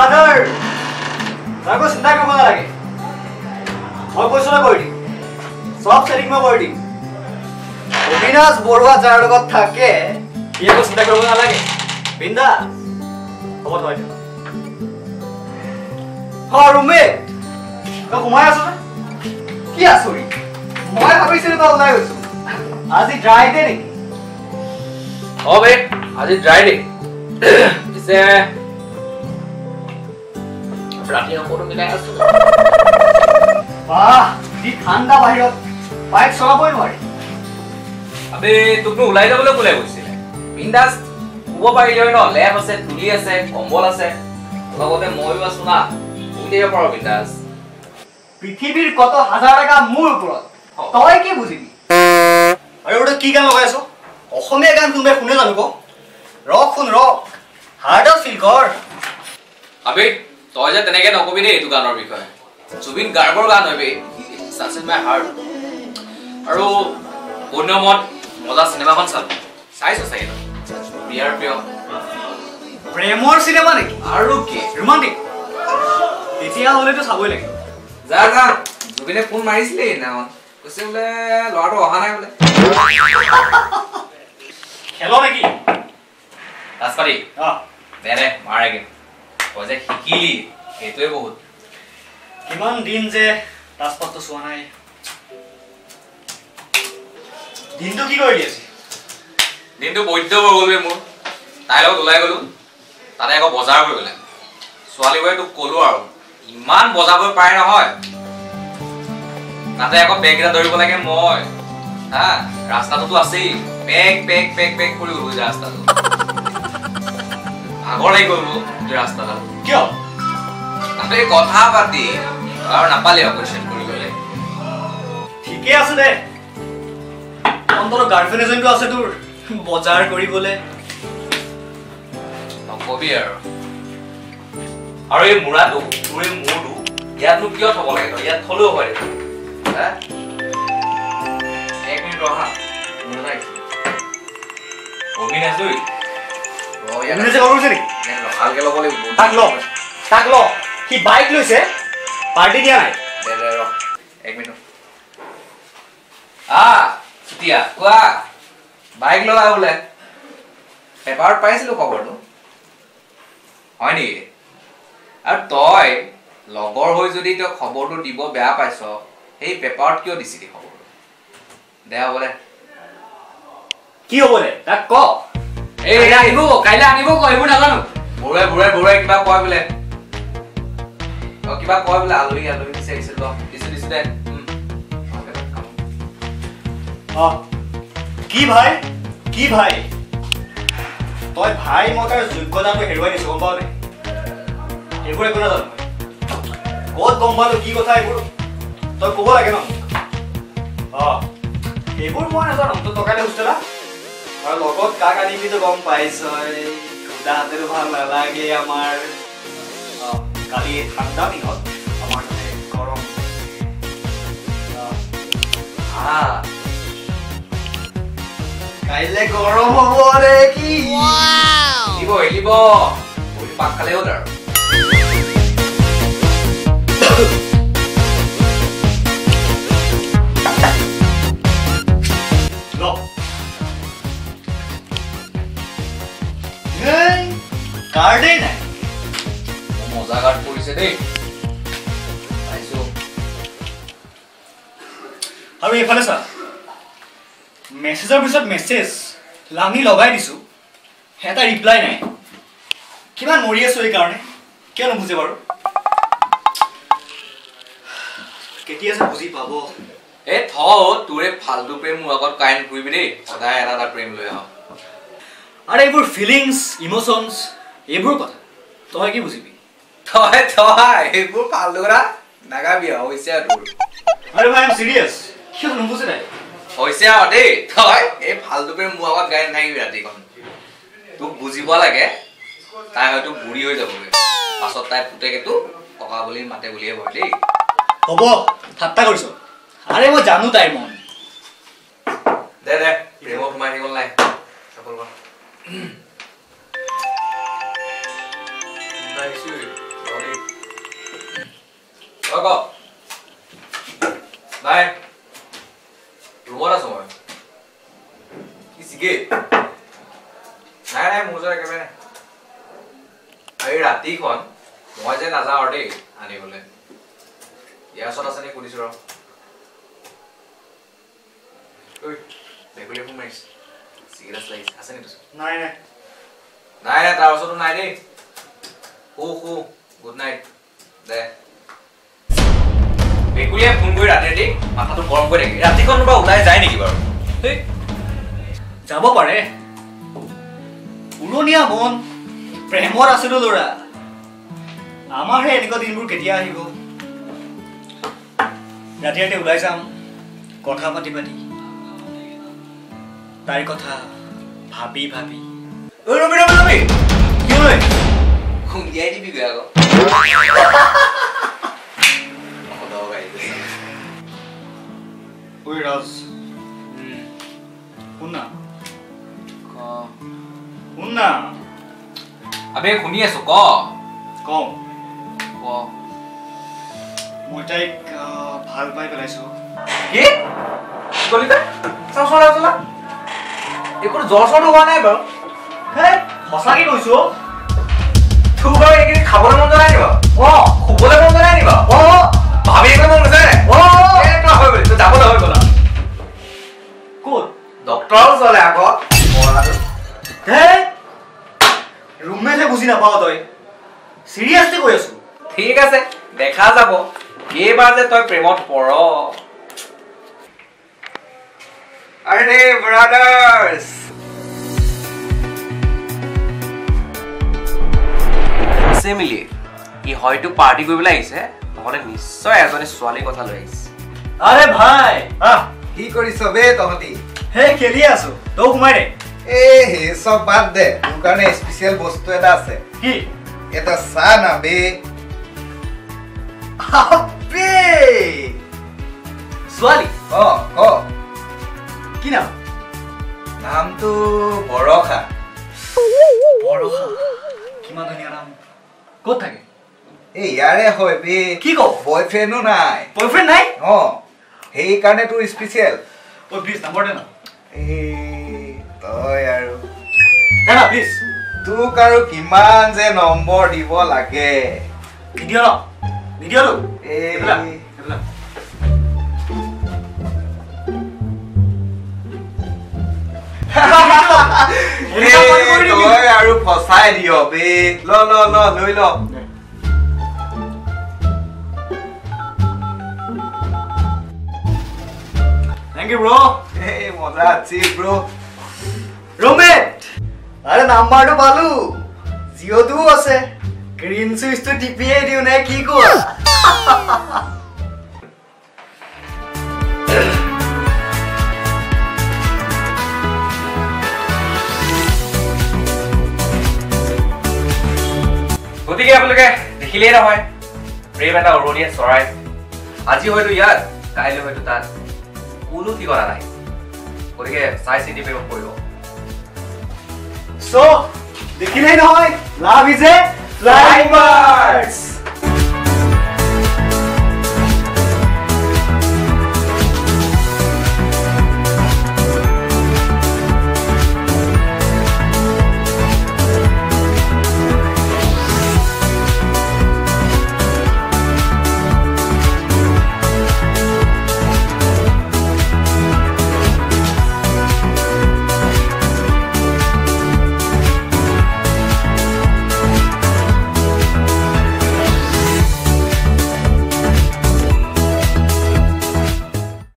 Brother, তই একো চিন্তা কৰিব নালাগে, মই কৈছো ন কৰি দিম, চব ছেটিং মই কৰি দিম। অবিনাশ বৰুৱা যাৰ লগত থাকে সি একো চিন্তা কৰিব নালাগে, বিন্দাছ। হ'ব থয় দে। ৰুমমেট, তই সোমাই আছ নে? কি আচৰিত, মই ভাবিছিলো তই ওলাই গৈছো। আজি ড্ৰাই ডে নেকি? অ বে, আজি ড্ৰাই ডে। পিছে ৰাতি অকণো মিলাই আছো। বাহ, যি ঠাণ্ডা বাহিৰত, বাইক চলাবই নোৱাৰি। আবে তোকনো ওলাই যাবলৈ কোনে কৈছিলে? বিন্দাছ শুব পাৰিলি হয় ন, লেপ আছে, তুলি আছে, কম্বল আছে, লগতে ময়ো আছো না, শুই থাকিব পাৰ বিন্দাছ। পৃথিৱীৰ কত হাজাৰ টকা মোৰ ওপৰত, তই কি বুজিবি? আৰু এইটো কি গান লগাই আছ? অসমীয়া গান কোনোবাই শুনে জানো ক? ৰক শুন, ৰক, হাৰ্টত ফিল কৰ। আবে তই যে তেনেকে নকবি দেই এইটো গানৰ বিষয়ে, জুবিন গাৰ্গৰ গান হয় বে, টাচ ইন my heart. আৰু বন্যমত মজা চিনেমাখন চালো, চাইছ চাগে তই? প্ৰিয়াৰ প্ৰিয় প্ৰেমৰ চিনেমা নেকি? আৰু কি ৰোমান্টিক, তেতিয়াহ'লেতো চাবই লাগিব। যা যা, জুবিনে ফোন মাৰিছিলে সেইদিনাখন, কৈছে বোলে ল'ৰাটো অহা নাই বোলে। খেল নেকি? ৰাজপাতি দে দে মাৰেগে, তই যে শিকিলি সেইটোৱে বহুত। কিমান দিন যে তাজপাতটো চোৱা নাই। দিনটো কি কৰিলি আজি? দিনটো বৈদ্য হৈ গ'ল বে মোৰ। তাইৰ লগত ওলাই গ'লো, তাতে আকৌ বজাৰ কৰিবলৈ। ছোৱালীবোৰে তোক ক'লো আৰু ইমান বজাৰ কৰিব পাৰে নহয়, তাতে আকৌ বেগ এটা ধৰিব লাগে মই। হা, ৰাস্তাটোতো আছেই, পেক পেক পেক পেক কৰি গ'লো যে ৰাস্তাটো, ভাগৰ লাগি গ'ল গোটেই ৰাস্তাডাল। কিয়? তাতে কথা পাতি আৰু নাপালি অপাৰেশ্যন কৰিবলৈ। ঠিকে আছে দে, অন্তত গাৰ্লফ্ৰেণ্ড এজনীটো আছে তোৰ বজাৰ কৰিবলৈ। নকবি আৰু। আৰু এই মূৰাটো, তোৰ এই মূৰটো ইয়াতনো কিয় থ'ব লাগে? তই ইয়াত থ'লেও হয় দেখোন। হা, এক মিনিট ৰহা, মোৰ এটা আহিছে। অবিনাশ ঐ, অবিনাশে কল কৰিছে নেকি? ভালকে ল'ব লাগিব। তাক ল, তাক ল, সি বাইক লৈছে, পাৰ্টি দিয়া নাই। দে দে ৰ, এক মিনিট। চুতীয়া কোৱা, বাইক ল'লা বোলে? পেপাৰত পাইছিলো খবৰটো। হয় নেকি? আৰু তই লগৰ হৈ যদি তই খবৰটো দিব বেয়া পাইছ, সেই পেপাৰত কিয় দিছিলি খবৰটো? দে হ'ব দে। কি হ'ব দে, তাক ক। এই আনিব, কাইলৈ আনিব ক, এইবোৰ নাজানো। বৰুৱাই বৰুৱাই বৰুৱাই কিবা কয় বোলে, অ কিবা কয় বোলে, আলহী আলহী বিচাৰিছিল। ল দিছো দিছো দে। অ কি ভাই, কি ভাই তই? ভাই মই তাৰ যোগ্যতাটো হেৰুৱাই দিছো, গম পাৱ নাই? এইবোৰ একো নাজানো মই। ক'ত গম পালো কি কথা এইবোৰ তই ক'ব লাগে ন। অ সেইবোৰ মই নাজানো, তই টকালে হোষ্টেলা আৰু লগত কাক আনিবি তো গম পাইছই। সুদা হাতেৰো ভাল নালাগে আমাৰ। অ কালি ঠাণ্ডা দিনত আমাৰ তাতে গৰম। কাইলে গৰম হ'ব ৰে কি? দিব এলিব, পাক খালে হ'ল আৰু। কাৰ্ডেই নাই। মজা কাৰ্ড পৰিছে দেই, পাইছো। আৰু এইফালে চা, মেছেজৰ পিছত মেছেজ লানি লগাই দিছো, এটা ৰিপ্লাই নাই। কিমান মৰি আছো এইকাৰণে, কিয় নুবুজে বাৰু? কেতিয়া যে বুজি পাব। এই থ, তোৰ এই ফাল্টু প্ৰেম মোৰ আগত কাৰেণ্ট ঘূৰিবি দেই, সদায় এটা এটা প্ৰেম লৈ আহ। আৰে এইবোৰ ফিলিংছ, ইম'চনছ, এইবোৰ কথা তই কি বুজিবি? তই তই এইবোৰ ফাল্টু কথা নাগাবি আৰু, হৈছে আৰু তোৰ। আৰে ভাই, I am serious, কিয় নুবুজে নাই? হৈছে আৰু দেই, তই এই ফাল্টু প্ৰেম মোৰ আগত গাই নাথাকিবি ৰাতিখন। তোক বুজিব লাগে, তাই হয়তো বুঢ়ী হৈ যাবগৈ পাছত, তাই পুতেকেতো ককা বুলি মাতে বুলিয়ে ভয় দেই। হ'ব, ঠাট্টা কৰিছ। আৰে মই জানো তাইৰ মন। দে দে, প্ৰেমত সোমাই থাকিব নাই। দেই। ক নাই, ৰুমত আছো মই। কি চিগেট? নাই নাই, মোৰ ওচৰত একেবাৰে নাই। এই ৰাতিখন মই যে নাযাওঁ আৰু দেই আনিবলৈ। ইয়াৰ ওচৰত আছে নেকি সুধিছো ৰ। ঐ, ভেকুলীয়ে ফোন মাৰিছে, চিগেট আছে লাগিছে, আছে নেকি তোৰ? নাই নাই নাই নাই, তাৰ ওচৰতো নাই দেই। শু শু, গুড নাইট দে। ভেকুলীয়ে ফোন কৰি ৰাতি ৰাতি মাথাটো গৰম কৰি থাকে। ৰাতিখন পৰা ওলাই যায় নেকি বাৰু? যাব পাৰে। উৰণীয়া মন, প্ৰেমত আছিলো ল'ৰা। আমাৰহে এনেকুৱা দিনবোৰ কেতিয়া আহিব? ৰাতি ৰাতি ওলাই যাম, কথা পাতি পাতি, তাইৰ কথা ভাবি ভাবি। ঐ ৰবি ৰবি ৰবি, কি হ'ল? খুন্দিয়াই দিবিগৈ আকৌ। ঐ ৰাজ, শুন না, শুন না। আবে শুনি আছো, ক। কওঁ ক। মই তাইক ভাল পাই পেলাইছো। কি কলি তই? চাওঁ চলা চলা, একো জ্বৰ চৰটো হোৱা নাই বাৰু? হে, সঁচাকে কৈছো। তোৰ বাৰু এইকেইদিন খাবলৈ মন যোৱা নাই নি বাৰু? অ। শুবলৈ মন যোৱা নাই নি বাৰু? অ। ভাবি থাকিবলৈ মন গৈছে নাই? অ। এই তই হৈ গ'লি, তই যাবলৈ হৈ গ'ল আৰু। ক'ত? ডক্তৰৰ ওচৰলৈ আকৌ। হে, ৰুমমেটে বুজি নাপাৱ তই, চিৰিয়াছলি কৈ আছো। ঠিক আছে, দেখা যাব এইবাৰ যে তই প্ৰেমত পৰ। আৰে ব্ৰাদাৰ্ছ, মিলি ই হয়তো পাৰ্টি কৰিবলৈ আহিছে, নহ'লে নিশ্চয় এজনী ছোৱালীৰ কথা লৈ আহিছে। আৰে ভাই, আহ কি কৰিছ বে তহঁতি? হে, খেলি আছো, তই সোমাই দে। এই সেই চব বাদ দে, তোৰ কাৰণে স্পেচিয়েল বস্তু এটা আছে। কি? এটা চা না বে। আবে ছোৱালী? অ ক। কি নাম? নামটো বৰষা। বৰষা, কিমান ধুনীয়া নাম। ক'ত থাকে? এই ইয়াৰে হয় বে। কি কওঁ? বয়ফ্ৰেণ্ডো নাই। বয়ফ্ৰেণ্ড নাই? অ, সেইকাৰণে তোৰ স্পেচিয়েল। ঐ প্লিজ নম্বৰ দে না। এই তই আৰু দে না প্লিজ। তোক আৰু কিমান যে নম্বৰ দিব লাগে। নিদিয় ন, নিদিয় তো। এই এইবিলাক এইবিলাক। তই আৰু ফচাই দিয় বে। ল ল ল, লৈ ল। Thank you bro. এই মজা আছে ব্ৰ। ৰুমমেট, আৰে নাম্বাৰটো পালো, জিঅ'টোও আছে, গ্ৰীণ চুইচটো টিপিয়ে দিওঁ নে কি কোৱা? গতিকে আপোনালোকে দেখিলেই নহয়, প্ৰেম এটা উৰণীয়া চৰাই। আজি হয়তো ইয়াত, কাইলৈ হয়তো তাত, কোনো ঠিকনা নাই। গতিকে চাই চিতি প্ৰেমত পৰিব। চ' দেখিলেই নহয়, love is a flying birds.